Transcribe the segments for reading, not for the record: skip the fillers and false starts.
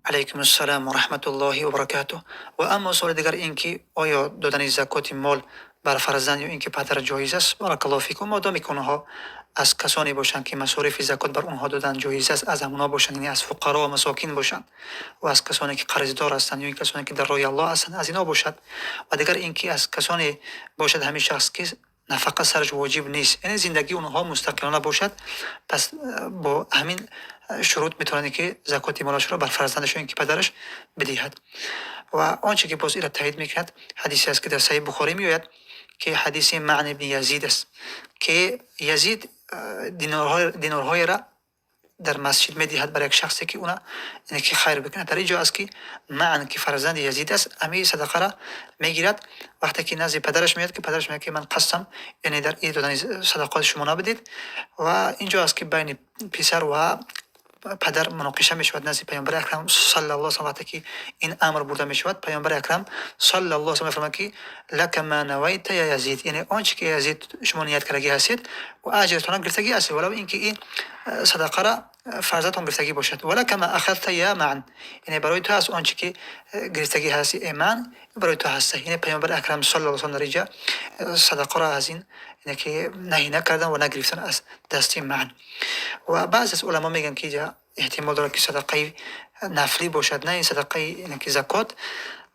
Алайкум ассалом ва раҳматуллоҳи ва баракатуҳ. Ва аммо суоли дигар ин ки оё додани закоти мол бар фарзанд ё ин ки падар ҷоиз аст? Баракаллоҳу фикум. Модоме ки онҳо аз касоне бошанд, ки масорифи закот бар онҳо додан ҷоиз аст, аз ҳамонҳо бошанд, яъне аз фуқаро ва масокин бошанд ва аз касоне ки қарздор ҳастанд ё ин касоне ки дар роҳи Аллоҳ ҳастанд, аз инҳо бошад. Ва дигар ин ки аз касоне бошад ҳамин шахс, ки нафақа сараш воҷиб нест, яъне зиндагии онҳо мустақилона бошад, пас бо ҳамин шурут метавонад, ки закоти молашро бар фарзандаш ё ин ки падараш бидиҳад. Ва он че ки боз инро таъйид мекунад, ҳадисе аст, ки дар Саҳеҳи Бухорӣ меояд, ки ҳадиси Маън ибни Язид аст, ки Язид динорҳоеро дар масҷид медиҳад бар як шахсе, ки уна яъне ки хайр бикунад. Дар ин ҷо аст, ки Маън, ки фарзанди Язид аст, ҳамин садақаро мегирад. Вақте ки назди падараш меояд, ки падараш мегӯяд, ки ман қасдам яъне дар ин додани садақоти шумо набудед. Ва ин ҷо аст, ки байни писар ва падар муноқиша мешавад назди Паёмбари Акрам саллаллоҳу алайҳи. Вақте ки ин амр бурда мешавад, Паёмбари Акрам саллаллоҳу алайҳи мефармояд, ки лака ма навайта я Язид, яъне он че ки, Язид, шумо ният кардагӣ ҳастед ва аҷратонро гирифтагӣ ҳастед, валав ин ки ин садақаро фарзандтон гирифтагӣ бошад. Ва лака ма ахазта я Маън, яъне барои ту аст он че ки гирифтагӣ ҳасти, э Маън, барои ту ҳаста. Яъне Паёмбари Акрам саллаллоҳу алайҳи дар инҷа садақаро аз ин яъне ки наҳӣ накардан ва нагирифтан аз дасти Маън. Ва баъзе аз уламо мегӯянд, ки инҷа эҳтимол дорад, ки садақаи нафлӣ бошад, на ин садақаи яъне ки закот.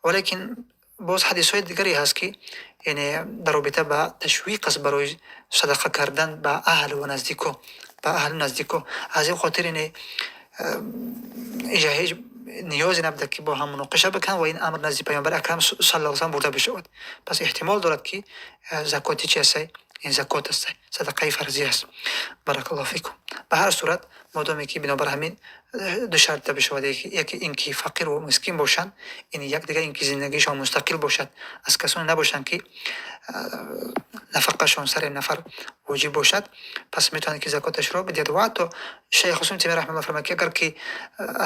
Валекин боз ҳадисҳои дигаре ҳаст, ки яъне дар робита ба ташвиқ аст барои садақа кардан ба аҳлу наздико, ба аҳлу наздико. Аз ин хотир яъне инҷа ҳеҷ ниёзе набуда, ки бо ҳам муноқиша бикунанд ва ин амр назди Паёмбари Акрам саллаллоҳу алайҳи бурда бишавад. Пас эҳтимол дорад, ки закоти чи аст? Ин закот аст, садақаи фарзӣ аст. Баракаллоҳу фикум. Ба ҳар сурат, модоме ки бинобар ҳамин ду шарт бишавад: яке ин ки фақиру мискин бошанд, ин як, дигар ин ки зиндагишон мустақил бошад, аз касоне набошанд, ки нафақашон сари нафар воҷиб бошад, пас метавонад, ки закоташро бидиҳад. Ва ҳатто Шайх Ҳусн Таймия раҳматуллоҳ фармояд, ки агар ки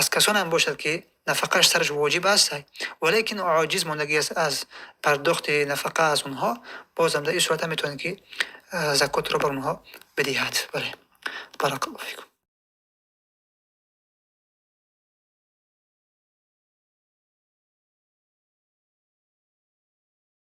аз касоне ҳам бошад, ки нафақааш сараш воҷиб аст, валекин оҷиз мондагӣ аст аз пардохти нафақа аз онҳо, бозам дар ин сурат ҳам метавонад, ки закотро бар онҳо бидиҳад. Бале, баракаллоҳу фикум.